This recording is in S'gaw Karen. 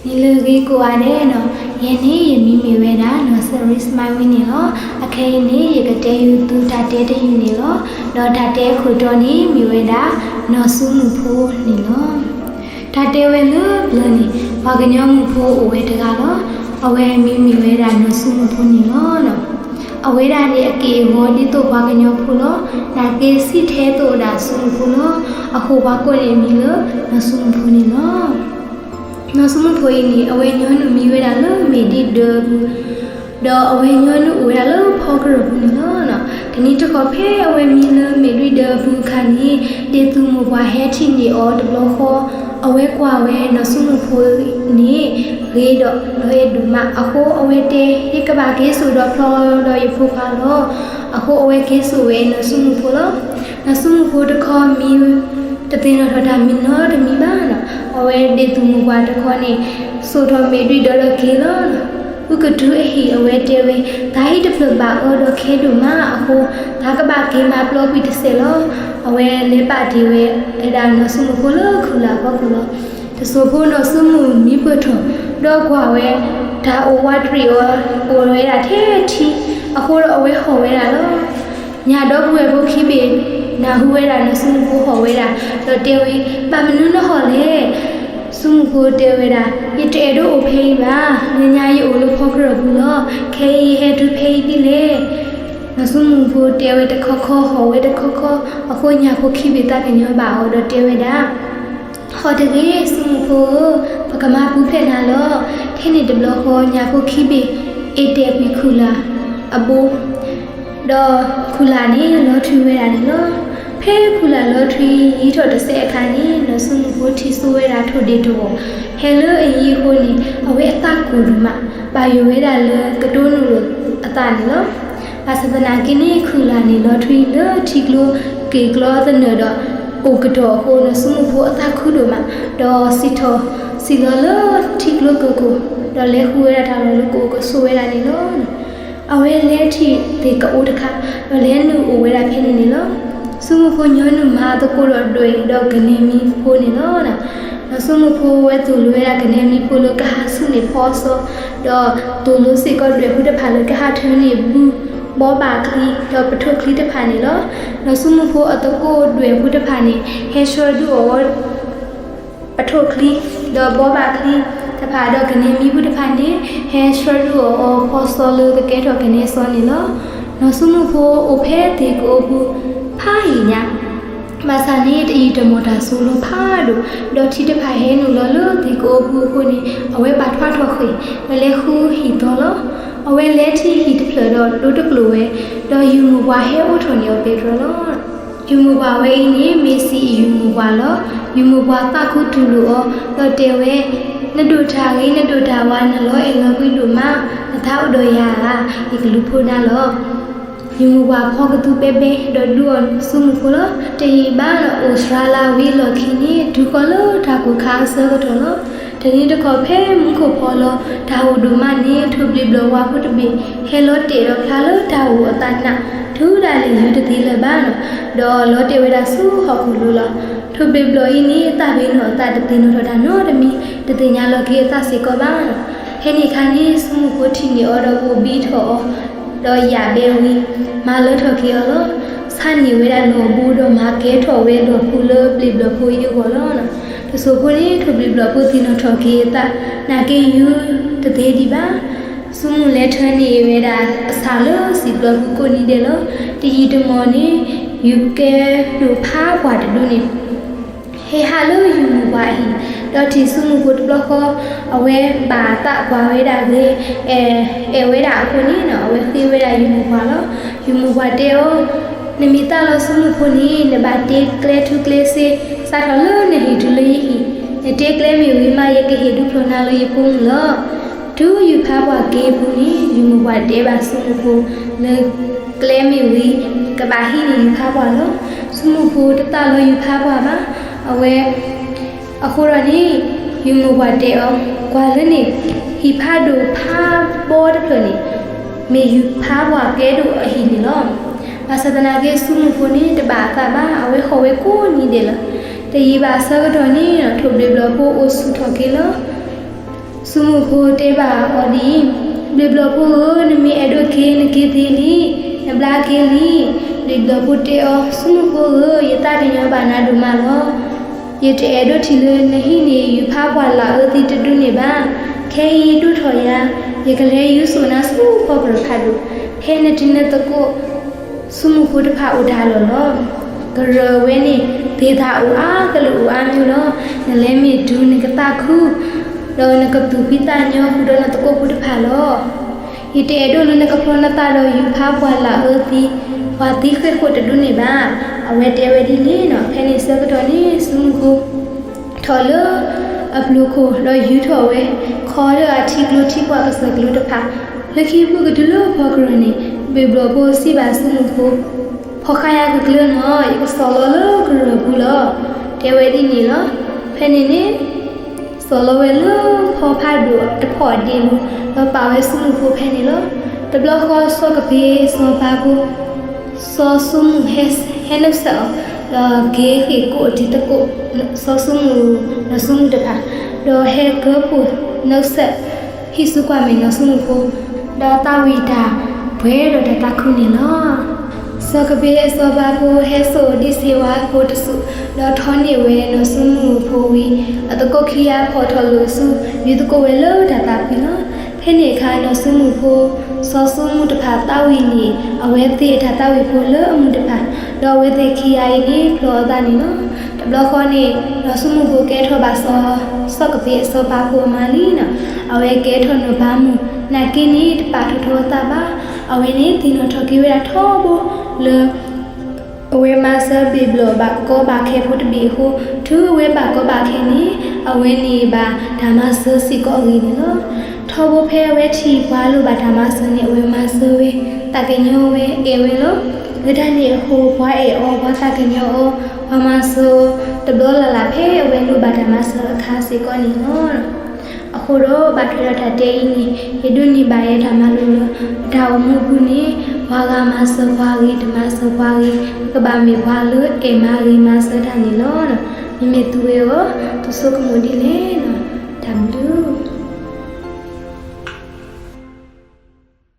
နံၤလၢအဂ့ၤကိးဂၤဒဲးနီၤ, ယဲန့ၣ်ယမံၤမ့ၢ်ဝဲဒၣ် နီၢ်စရံးစမါဝံန့ၣ်လီၤ. အခဲအံၤန့ၣ် ယကတဲဃုာ်သုတၢ်တဲတယုၢ်န့ၣ်လီၤ. ဒီးတၢ်တဲအခိၣ်တီန့ၣ်မ့ၢ်ဝဲဒၣ် နီၢ်ဆူမုၣ်ဖိန့ၣ်လီၤ. တၢ်တဲဝဲလၢပျၢၤန့ၣ် ပှၤကညီမုၣ်ဖိအိၣ်ဝဲတဂၤလီၤ. အဝဲအမံၤမ့ၢ်ဝဲဒၣ်နီၢ်ဆူမုၣ်ဖိန့ၣ်လီၤ. အဝဲဒၣ်န့ၣ်အက့ၢ်အဂီၤဒ်သိးပှၤကညီဖိလီၤ. နာ်က့စံၣ်ထဲသိးဒၣ်ဆူမုၣ်ဖိလီၤ. အဃိပှၤကိးန့ၢ်အမံၤလၢ နီၢ်ဆူမုၣ်ဖိန့ၣ်လီၤ. နီၢ်ဆူမုၣ်ဖိအံၤန့ၣ် အဝဲညီနုၢ်မံဝဲဒၣ်လၢမ့ၢ်ဒံၣ်ဒၢအပူၤ, ဒီးအဝဲညီနုၢ်အိၣ်ဝဲဒၣ်လၢဖီကရၢၢ်ပူၤန့ၣ်လီၤ. တနံၤတခီဖဲအဝဲမံလၢမ့ၢ်ဒံၣ်ဒၢအပူၤအခါန့ၣ် ဒ့ၣ်သူၣ်မိၢ်ပှၢ်ဟဲထံၣ်န့ၢ်အီၤတဘျီဃီ, အဝဲကွၢ်ဝဲနီၢ်ဆူမုၣ်ဖိန့ၣ် ဂ့ၤဒီးလီၤအဲၣ်ဒိၣ်မးအဃိ အဝဲတဲ ယကဘၣ်က့ၤစိာ်ဒီးဖျီဒီးယဖိခွါလီၤ. အဃိအဝဲက့ၤစိာ်ဝဲနီၢ်ဆူမုၣ်ဖိလီၤ. နီၢ်ဆူမုၣ်ဖိတခီမံ တသ့ၣ်နီၣ်ထီၣ်တၢ်မံနီတမံၤဘၣ်နီၤ. အဝဲဒ့ၣ်သူၣ်မိၢ်ပှၢ်တခီန့ၣ် စိာ်ထီၣ်မ့ၢ်ဒံၣ်ဒၢဒီးက့ၤလီၤ. ဃုကတုၤအဟံၣ်အဝဲတဲဝဲ, တၢ်ဟံၣ်တဖျၢၣ်ဘၣ်အီဒီးခဲဒိၣ်မးအဃိ တၢ်ကဘၣ်က့ၤမၤပျီကွံာ်တစဲးလီၤ. အဝဲလဲၤပာ်တ့ၢ်ဝဲဒၣ်နီၢ်ဆူမုၣ်ဖိလၢခုၣ်လၢ်အဖီခိၣ်လီၤ. တစိၢ်ဖိနီၢ်ဆူမုၣ်မံပၢၢ်ထီၣ် ဒီးကွၢ်ဝဲ တၢ်အိၣ်ဝးတရံးအီၤ အိၣ်ဝဲဒၣ်ထဲထံ, အဃိဒီးအဝဲဟီၣ်ဝဲဒၣ်လီၤ. ညၣ်ဒီပုၢ်ဝဲၢ်ဖိခံဘ့ၣ် နၢ်ဟူဝဲဒၣ်နီၢ်ဆူမုၣ်ဖိဟီၣ်ဝဲဒၣ် ဒီးတဲဝဲ, ဘၣ်မနုၤနဟီၣ်လဲၣ်. ဆူမုၣ်ဖိတဲဝဲဒၣ်, ယတအဲၣ်ဒိးအိၣ်ဖဲအံၤဘၣ်. လၢညါယအိၣ်လၢဖီကရၢၢ်ပူၤလီၤ. ခဲအံၤယဟဲတုၤဖဲအံၤဒ်လဲၣ်. နီၢ်ဆူမုၣ်ဖိတဲဝဲတခီခီ ဟီၣ်ဝဲတခီခီ, အဃိညၣ်ဖိခံဘ့ၣ်သးကညီၤဘၣ်အီၤဒီးတဲဝဲဒၣ် ဟီၣ်တဂ့ၤ ဆူမုၣ်ဖိဧၢ, ပကမၤပူၤဖျဲးနၤလီၤ. ထဲန့ၣ်တဘျီဃီ ညၣ်ဖိခံဘ့ၣ် အ့ၣ်တဲာ်ကွံာ်ခုၣ်လၢ်အဘိ, ဒီးခုၣ်လၢ်န့ၣ်လီၤထွံဝဲဒၣ်န့ၣ်လီၤ. ဖဲခုၣ်လၢ်လီၤထွံယံာ်ထီၣ်တစဲးအခါန့ၣ် နီၢ်ဆူမုၣ်ဖိထံၣ်စိဝဲဒၣ်ထိၣ်ဒ့ၣ်တဝီၢ် ဟဲလၢအယံၤအဃိန့ၣ် အဝဲအသးကိၢ်ဒိၣ်မး, ဘၣ်ယိၣ်ဝဲဒၣ်လၢကတိနုာ်လိာ်အသးန့ၣ်လီၤ. ဘၣ်ဆၣ်သနာ်က့န့ၣ် ခုၣ်လၢ်န့ၣ်လီၤထွံလၢထံကျိက့ၢ်ကျီသနၢၣ်ဒီး ကိၢ်ကတီၢ်အဃိ နီၢ်ဆူမုၣ်ဖိအသးခုဒိၣ်မး, ဒီးစံၣ်ထီၣ်စံၣ်လီၤလၢထံကျိကၢၢ်ခိၣ်, ဒီးလဲၤဃုဝဲဒၣ်တၢ်လီၢ်လၢကအိၣ်ကဆိးဝဲဒၣ်န့ၣ်လီၤ. အဝဲလဲၤထံၣ်သ့ၣ်ကအိတခါ, ဒီးလဲၤနုာ်အိၣ်ဝဲဒၣ်ဖဲန့ၣ်န့ၣ်လီၤ. ဆူမုၣ်ဖိညီနုၢ်မၤသကိးဒီးဒွဲၣ်ဒီးကနဲမံဖိန့ၣ်လီၤ. နီၢ်ဆူမုၣ်ဖိဝဲသိၣ်လိဝဲဒၣ်ကနဲမံဖိလၢကဟးဆူၣ်န့ၢ်ဖီစီ, ဒီးသိၣ်လိစ့ၢ်ကီးဒွဲၣ်ဖိတဖၣ်လၢကဟးထၢန့ၢ်ဘု ဘီဘၣ်ချံ ဒီးပထိၣ်ချံတဖၣ်န့ၣ်လီၤ. နီၢ်ဆူမုၣ်ဖိအသကိးဒွဲၣ်ဖိတဖၣ်န့ၣ် ဟဲဆှၢဒုးအီၤ ပထိၣ်ချံ ဒီးဘီဘၣ်ချံတဖၣ် ဒီးကနဲမံဖိတဖၣ်န့ၣ် ဟဲဆှၢဒုးအီၤအီၤဖီစီလၢကကဲထီၣ်ကနဲစီန့ၣ်လီၤ. နီၢ်ဆူမုၣ်ဖိအိၣ်ဖဲသ့ၣ်ကအိပူၤ ဖးယံာ်ညါ ဘၣ်ဆၣ်န့ၣ် တယံာ်တမီၢ်တၢ်စိၤလီၤဖးဒိၣ်, ဒီးထံတဖၣ်ဟဲနုာ်လီၤလၢသ့ၣ်ကအိပူၤအဃိန့ၣ် အဝဲပာ်ထွဲထီၣ်ဃ့ၢ် ဒီးလဲၤဃုဟံၣ်သီလီၤ. အဝဲလဲၤထံၣ်ဟံၣ်တဖျၢၣ်ဒီးဒိတကျိာ်ဝဲ, ဒီးယုၢ်မိၢ်ပှၢ်ဟဲအိးထီၣ်န့ၢ်အီၤပဲတြီလီၤ. ယုၢ်မိၢ်ပှၢ်ဝဲအံၤန့ၣ် မ့ၢ်စံးအံၤယုၢ်မိၢ်ပှၢ်လီၤ. ယုၢ်မိၢ်ပှၢ်သးခုတူၢ်လိာ်အီၤ ဒီးတဲဝဲ, နဒိၣ်တၢ်ဂ့ၤ နဒိၣ်တၢ်ဝါ နလီၤအဲၣ်လီၤကွံဒိၣ်မး, နသးအိၣ်ဒီးယၤဧါ, ယကလူၤဖိနၤလီၤ. ယုၢ်မိၢ်ပှၢ်ဖီကသူပဲပဲ ဒီးဒုးအီၤဆူမုၣ်ဖိလီၤ. တယံာ်ဘၣ်ဒီးအိၣ်စှၤလၢဝံၤအလီၢ်ခံန့ၣ် တုၤဃီၤလၢတၢ်ကိၢ်ခါအဆၢကတီၢ်လီၤ. တနံၤတခီဖဲမူခိၣ်ဖီလီၤ တၢ်အိၣ်ဒိၣ်မးန့ၣ် ထိၣ်ဘျ့းဘျီၣ်ဝါဖိတဘ့ၣ် ဟဲလီၤတဲာ်ဒီးဖျါလၢတၢ်အိၣ်အသးနး တုၤဒၣ်လဲာ်ယုၢ်တသ့လၢၤဘၣ်နီၤ, ဒီးလီၤတဲာ်ဝဲဒၣ်ဆူဟီၣ်ခိၣ်လိၤလီၤ. ထိၣ်ဘျ့းဘျီၣ်အံၤန့ၣ် သးပ့ၤနီၣ်အသးတသ့ၣ်နီၣ်ထီၣ်တၢ်နီတမံၤ, တသ့ၣ်ညါလီၤက့ၤအသးစ့ၢ်ကီးဘၣ်နီၤ. ဖဲန့ၣ်အခါန့ၣ် ဆူမုၣ်ဖိထံၣ်န့ၢ်အီၤဒီးဘိးဘံထီၣ်အီၤ ဒီးယၣ်ဘဲဝံၤ မၤလၢထီၣ်က့ၤအီၤလီၤ. ဆါန့ၢ်ဝဲဒၣ်လီၢ်ဘိဒီးမၤကဲထီၣ်ဝဲလီၢ်ဖိလၢဘျ့းဘျီၣ်ဖိအံၤအဂီၢ်လီၤ. တစိၢ်ဖိန့ၣ် ထိၣ်ဘျ့းဘျီၣ်ဖိသ့ၣ်နီၣ်ထီၣ်က့ၤအသး နာ်က့ယုၢ်တသ့ဒံးဘၣ်. ဆူမုၣ်လဲၤထၢန့ၢ်ဝဲဒၣ်အဆၣ်လၢစံာ်ပျီပူၤကိးနံၤဒဲးလီၤ. တယံာ်တမီၢ်န့ၣ် ယုၢ်ကဲဒိၣ်ဖးပှၢ်တဒုန့ၣ် ဟဲဟးလၢယုၢ်မိၢ်ပှၢ်အဟံၣ်, ဒီးထံၣ်ဆူမုၣ်ဖိတဘျီဃီ, အဝဲဘၣ်သးကွၢ်ဝဲဒၣ်ဂ့ၤ အဲၣ်ဝဲဒၣ်အဃိန့ၣ်နီၤ အဝဲဃ့ဝဲဒၣ်ယုၢ်မိၢ်ပှၢ်လီၤ. ယုၢ်မိၢ်ပှၢ်တဲအီၤ, နမ့ၢ်သးလီၤဆူမုၣ်ဖိန့ၣ် နဘၣ်တ့ကျဲထူကျဲစ့ စးထီၣ်လၢနဟံၣ်တုၤလၢယဟံၣ်, နတ့ကျဲမ့ၢ်ဝံၤမး ယကဟ့ၣ်ဒူဖျိးနၤလၢယပိာ်မုၣ်လီၤ. တုၤယုၢ်ဖးပှၢ်က့ၤအပူၤန့ၣ် ယုၢ်မိၢ်ပှၢ်တဲဘၣ်ဆူမုၣ်ဖိလၢ ကျဲမ့ၢ်ဝံၤ ကဘၣ်ဟံးန့ၢ်ယုၢ်ဖးပှၢ်လီၤ. ဆူမုၣ်ဖိတသးလီၤယုၢ်ဖးပှၢ်ဘၣ်. အဝဲ အဃိဒီးန့ၣ် ယုၢ်မိၢ်ပှၢ်တဲအီၤ, ကွၢ်လၢန့ၣ် ဟံၣ်ဖးဒိၣ်ဖးဘီတဖျၢၣ်န့ၣ် မ့ၢ်ယုၢ်ဖးပှၢ်ကဲဒိၣ်အဟံၣ်န့ၣ်လီၤ. ဘၣ်ဆၣ်သနာ်က့ ဆူမုၣ်ဖိန့ၣ် တဘၣ်အသးဘၣ်, အဝဲဟီၣ်ဝဲကိးနံၤဒဲးလီၤ. တယံာ်ဘၣ်အဆၢကတီၢ်န့ၣ် ထိၣ်ဘျ့းဘျီၣ်ဖိအိၣ်ဆူၣ်ထီၣ်က့ၤလီၤ. ဆိကမိၣ်ဖိတဲဘၣ်အီၤဒ်အံၤ, ဘျံးဘျီၣ်ဖိဧၢ, နမ့ၢ်အဲၣ်ဒိးက့ၤ နက့ၤသ့လံ, နဘျါက့ၤလံ. ဘျံးဘျီၣ်ဖိတဲအီၤ, ဆိကမိၣ်ဖိဧၢ, ယသးကညီၤဘၣ်နၤဒိၣ်မးလီၤ. ယတအဲၣ်ဒိးထံၣ်လၢနဟံၣ်န့ၣ် ယူၤဖးပှၢ်လၢအၢသံတဒုန့ၣ်ဘၣ်. ခဲအံၤဒိၣ်ထီၣ်ယၤ, ယကလဲၤယူၤစိာ်နၤဆူဖီကရၢၢ်ဖးဒိၣ်, ဖဲနတံၤနသကိး ဆိကမိၣ်ဖိတဖၣ်အိၣ်တၢ်လီၢ်လီၤ. ကရၢၢ်ဝဲန့ၣ် သ့ၣ်သၣ်အိၣ်အါကလုာ်အိၣ်အါမံၤလီၤ. နလဲၤမ့ၢ်တုၤနကသးခု, ဒီးနကသူၣ်ဖှံသးညီဃုာ်ဒီးနသကိးဖိတဖၣ်လီၤ. ယတအဲၣ်ဒိးလၢနကဖျီနသးဒီးယူၤဖးပှၢ်လၢအၢသံ, ပှၤသံဃ့ၢ်ဃိၣ်တဒုန့ၣ်ဘၣ်. အဝဲတဲဝဲဒ်န့ၣ်လီၤ. ဖဲန့ၣ်ဆၢကတီၢ်န့ၣ် ဆိကမိၣ်ဖိ ထီၣ်လၢအပျိၤခိၣ် ဒီးယူၤထီၣ်ဝဲ ခီလၢအထံကျိထံပှၢ်ကစၢၢ်ကျိတဖၣ်, လၢခံပူၤကတုၤလၢဖီကရၢၢ်န့ၣ်, ဘျံးဘျီၣ်ဖိစံးဘၣ်ဆိကမိၣ်ဖိ, ဖီၣ်ဃာ်ယၤကကျၢၤနီၤ, ယကစီၤလီၤလၢကရၢၢ်ပူၤလီၤ. တဲဝဲဒ်န့ၣ်လီၤ. ဖဲန့ၣ်န့ၣ် စီၤလီၤဝဲလၢဖီဖးဒိၣ်တဖီၣ်အဒ့လီၤ, ဒီးပာ်ဝဲဆိကမိၣ်ဖိဖဲန့ၣ်လီၤ. တဘျီဃီစီၤကပ့းစီၤပၤဖိ စီၤဆိကမိၣ်ဟဲ ဟဲနုာ်ဆဲးအီၤ, ဒီးက့ၤဃ့ၢ်ကိးအတံၤသကိး စီၤဆိကမိၣ်နီၢ်ဆိကမိၣ်တဖၣ်, ဒီးဟဲကၢဖှိၣ်နုာ်ဆဲး ဟံးစုကွၢ်မဲာ်နီၢ်ဆိကမိၣ်ဖိ, ဒီးသးဝံၣ်တၢ်ပှဲၤဒီးတၢ်သးခုန့ၣ်လီၤ. စီၤကပ့းအစီၤပၤဖိဟဲစိာ်ဒံးဆ့ဝါဖိတစူး, ဒီးထီၣ်န့ၢ်ဝဲနီၢ်ဆိကမိၣ်ဖိဝံၤ, အသကိးခံဂၤဖီၣ်ထီၣ်လိာ်ဆူ ယူၤသကိးဝဲလၢတၢ်သးဖှံလီၤ. ဖဲန့ၣ်အခါနီၢ်ဆိကမိၣ်ဖိ စီၤဆိကမိၣ်တဖၣ်သးဝံၣ်န့ၢ် အဝဲသ့ၣ်အတၢ်သးဝံၣ်ဖိလၢအမုၢ်တဖၣ်, ဒီးအဝဲသ့ၣ်ခံဂၤအံၤန့ၣ် ဖျီအသးန့ၣ်လီၤ. တဘျီဃီန့ၣ် နီၢ်ဆိကမိၣ်ဖိကဲထီၣ်ဘၣ်စီၤ စီၤကပ့းအစီၤပၤဖိအမါလံနီၤ, အဝဲကဲထီၣ်နီၢ်ပၤမုၣ်, နာ်က့န့ၣ် တပာ်ထီၣ်ထီအသးဘၣ်. အဝဲန့ၣ်သ့ၣ်နီၣ်ထီၣ်က့ၤဝဲဒၣ်ထီဘိလၢ အဝဲမၤစၢၤဘျံးဘျီၣ်ဘၣ်ကီဘၣ်ခဲဖိတဘ့ၣ်အဃိ, တုၤအဝဲဘၣ်ကီဘၣ်ခဲန့ၣ် အဝဲန့ၣ်ဘၣ်တၢ်မၤစၢၤစ့ၢ်ကီးအဂ့ၢ်န့ၣ်လီၤ. ထီဘိဖဲအဝဲထံၣ်ပှၤလိၣ်ဘၣ်တၢ်မၤစၢၤန့ၣ် အဝဲမၤစၢၤဝဲ, သးကညီၤဝဲ, အဲၣ်ဝဲလီၤ. လၢတၢ်န့ၣ်အဃိ ပှၤအဲၣ်အီၤ, ပှၤသးကညီၤအီၤ, ပှၤမၤစၢၤအီၤ တဘျီလၢ်လၢ်ဖဲအဝဲလိၣ်ဘၣ်တၢ်မၤစၢၤအခါစ့ၢ်ကီးန့ၣ်လီၤ. အဃိဒီးဘၣ်ထွဲဒီးတၢ်တဲအံၤန့ၣ်, ယဒိးန့ၢ်ဘၣ်ယဲတၢ်မၤလိလၢ ပတၢ်အိၣ်မူအပူၤန့ၣ် ပှၤဂၤမၤစၢၤပှၤဂ့ၤ, တမၤစၢၤပှၤဂ့ၤ, ပကဘၣ်မ့ၢ်ပှၤလၢအဲၣ်မၤဂ့ၤမၤစၢၤတၢ်န့ၣ်လီၤ. မ့မ့ၢ်သုဝဲဧၢ, သုဆိကမိၣ်ဒ်လဲၣ်. တၢ်ဘျုး